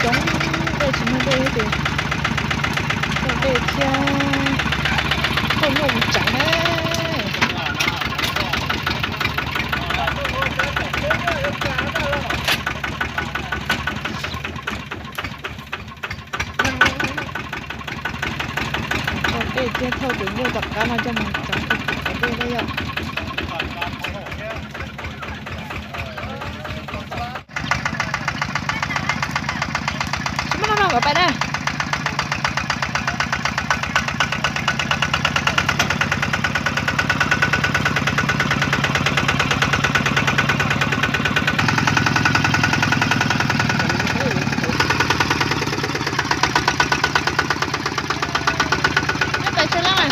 coob, dej tsis muaj dej ces tuaj dej thiab tuaj luaj mus tsev na. Tuaj dej thiab thauj tus nyuj tom qab no coj mus tsev, tsev dej na yom. Tsis muaj no no kom pais na. Peb pais sawv laj.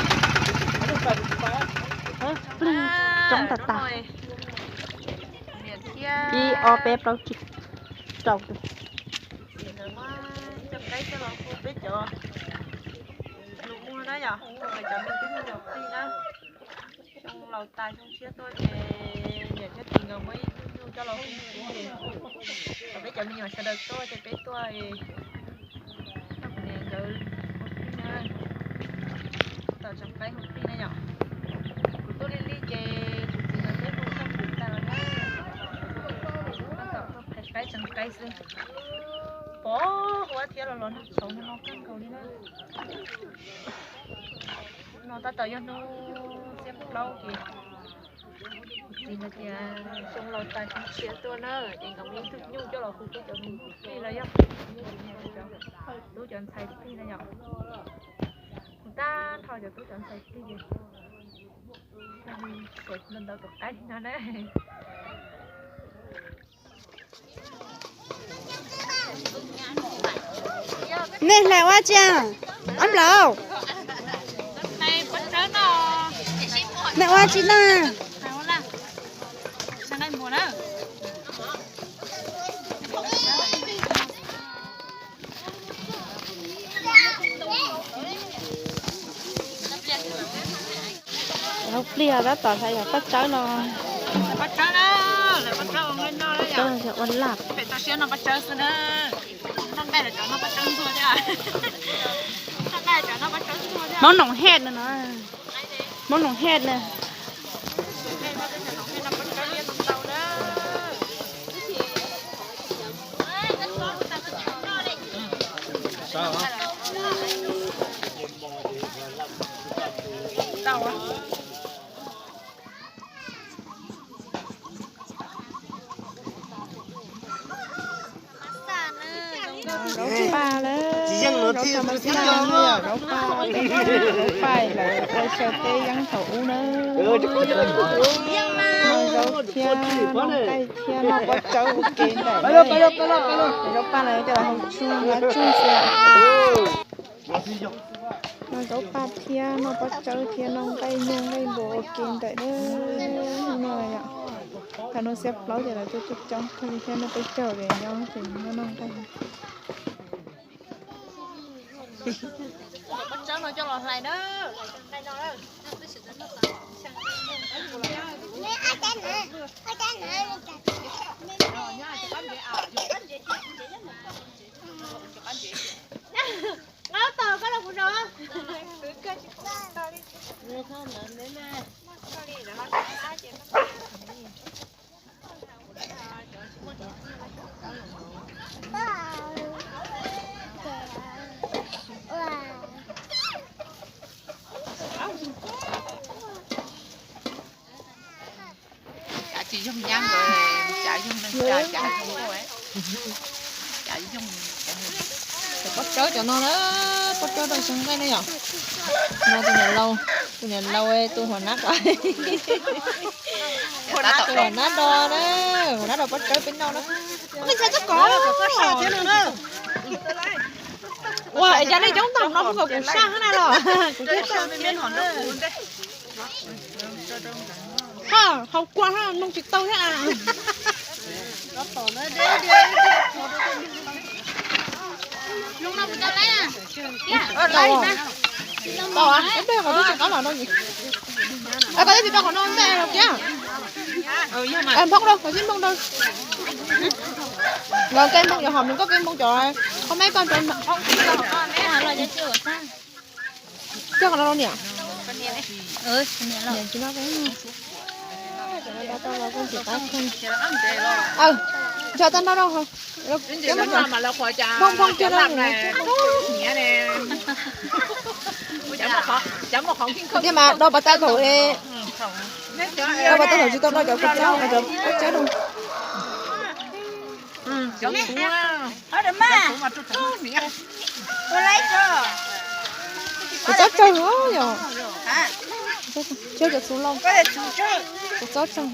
Plig coob tas tas. Ib ob peb plaub tsib rau tus. Cov qaib coj los hu peb cov lus muag na yom, cov me tub me nyuam plig na. Xyoo laus tas xyoo tshiab tuaj ces niam thiab txiv nkawd muab ib tug nyuj coj los hu plig. Thaum peb cov me nyuam sawv daws tuaj ces peb tuaj, tuaj kuv niam nkawd hu plig na. Tuaj tom tseem qaib hu plig na yom. Kuv tuaj li li ces kuv txiv nkawd twb hu txog kuv tas los na. Tuaj tom tuaj phais qaib tseem qaib xwb. Pom ua thiab los los nag tshauv no kawg nkaus li na. No tab tom yog hnub xiab plaub ces kuv txiv hais tias xyoo laus tas xyoo tshiab tuaj na, ces nkawd muab ib tug nyuj coj los hu peb cov me nyuam plig los yog hu peb cov tub cov ntxhais plig na yom. Hu tag nrho cov tub cov ntxhais plig ces ntau ntau tus qaib no na. Nej hla ua tsi? Ob nplaum. Nej ua tsi na? Lawv pliag tab tom hla yog paj tsawb no. Paj tsawb na, lawv paj tsawb ua nqaij noj na yom. Paj tsawb yog ua laj. Pem toj siab noj paj tsawb xwb na. Noj nqaij lawv cov noj paj tsawb ntxuag thiab. Noj nqaij lawv cov noj paj tsawb ntxuag thiab. Hmoob noom hej no no. Hmoob noom hej na. Zaub paj lawm, zaub paj, zaub paj lawm, ua xyaw teb yeeb thaum ub na. Zaub thiab noj nqaij thiab noj pob tsawb ua ke ntawm. Zaub paj lawm coj los hau tsuj, hau tsuj xwb. Noj zaub paj thiab noj pob tsawb thiab noj nqaij nyuj nqaij npua ua ke ntawm na. Thaum no xiab plaub ces lawv tuaj coob coob kawg li thiab, noj peb caug li nyob ces noj noj nqaij. Pob tsawb no coj los hlais na. Nqa tos koj los kuv zov. Cav tsis yoog nyab nkawd, cav yoog neeg tsa, cav yoog nkauj, cav yoog. Pob tsawb cov no na, pob tsawb rau xyoo nqaij ne yom. No tus niam laus, tus niam laus, tus huas nab, huas nab do na, huas nab do pob tsawb peb noj na. Ua es cas nej coob tag no hu kom kuv saj hab na los. Kuv thiaj saj thiab no. Hau kua hab, mloog tsis tau thiab. Tau, ib pliag qhov twb tsis qab mam no. Koj twb tsis tau qhov no ntej los kiag. Nphoo rau, qhov xib nphoo rau. Los kej npoo cov hom, nws koj kej npoo cov, koj meb koj cov. Coj qhov no niam. Niam tsis noj peb. Ncho tau nrog rau hauv. Npoo npoo coj rau. Tiag mas do pas tau thaum, do pas tau thaum tsis tau noj cov kua txob, cov kua txob rau. Kua txob tsawg os yom. Cov txhuv loj. Kua txob tsawg.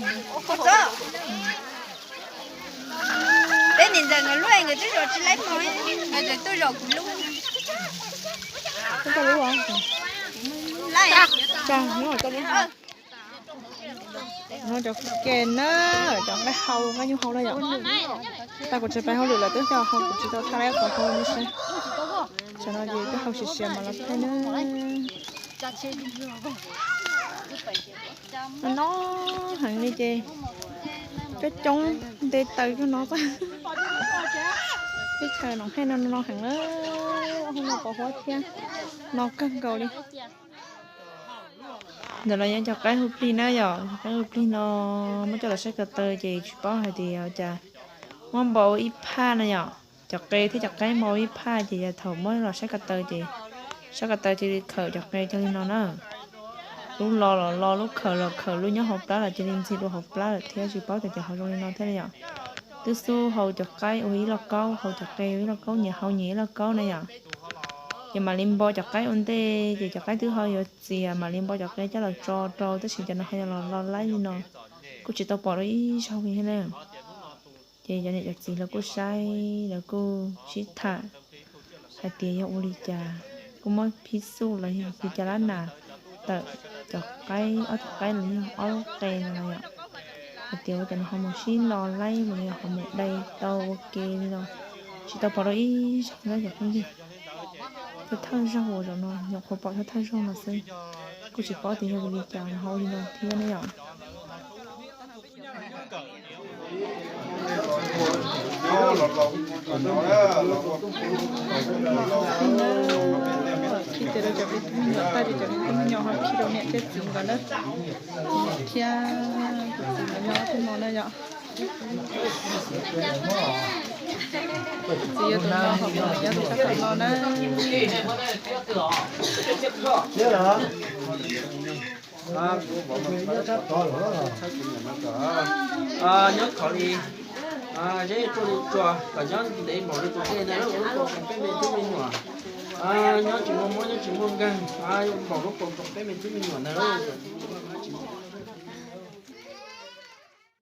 Peb niam ntxawm nkawd lub nkawd twb zos tsis laib mos, nkawd tuaj zos kuv lub. Koj lub os. Tsa, nyob koj lub. Nyob cov ke na, cov nqaij hau, nqaij nyuj hau na yom. Tag kuv tsis pais hauj lwm lawm twb coj hau, kuv tsis tau thaij lawm, kuv hau li seb. Tsam no ces twb hau siav siav mas los thaij na. No no heev li ces coob coob nte taws cog no xwb. Teb chaws no heev no no heev na, hauv no pos huab thiab, no kawg nkaus li. Ntawm no yog cov qaib hu plig na yom, cov qaib hu plig no muab coj los saib ko taw ces tsis paub hais tias cas muab npau ib phaj na yom. Cov qe thiab cov qaib npau ib phaj ces yog thaum muab los saib ko taw ces saib ko taw cia li khawm cov qe cog li no na. Lub lo los lo, lub khawm los khawm, lub nyob hauv plab los cia li ntxig dua hauv plab lawm thiab, tsis paub tias cas ho zoo li no thiab na yom. Twb xub hau cov qaib ua ib lauj kaub, hau cov qe ua ib lauj kaub, nyias hau nyias ib lauj kaub na yom. Ces mam li npau cov qaib ua ntej, ces cov qaib twb ho yuav txias mam li npau cov qe coj los tso rau, tab sis cov no ho yog los lo laib li no, kuj tsis tau pom dua ib zaug li thiab na. Ces cov niam cov txiv lawv kuj saib, lawv kuj sib tham hais tias yog ua li cas, kuj muab phib xuj los yog li cas lab nas tawm cov qaib, ob cov qaib los yog ob lub qe no los yom, hais tias ua cas nws ho mus sib lo laib los yog ho mus dai tau ua ke li no, tsis tau pom dua ib zaug na cov phooj ywg. Thawj thawj zaug uas zaum no nyuam qhuav pom thawj thawj zaug no xwb, kuj tsis paub tias yog vim li cas nws ho ua li no thiab na yom. Khi tias rau cov me nyuam, tag ces cov me nyuam ho khi rau niam thiab txiv nkawd na. Niam thiab tus txiv nkawd nyob tus no na yom. Txiv yuav tus no, ho niam yuav tus sab tom no na. Nyob qhov li, zeb tsuag li tsuag kom nyob ntev npaum li tus dej ntawd, lub paus koom peb me tub me nyuam. Nyob tsis muaj mob nyob tsis muaj nkeeg, npaum lub paus koom peb me tub me nyuam ntawd.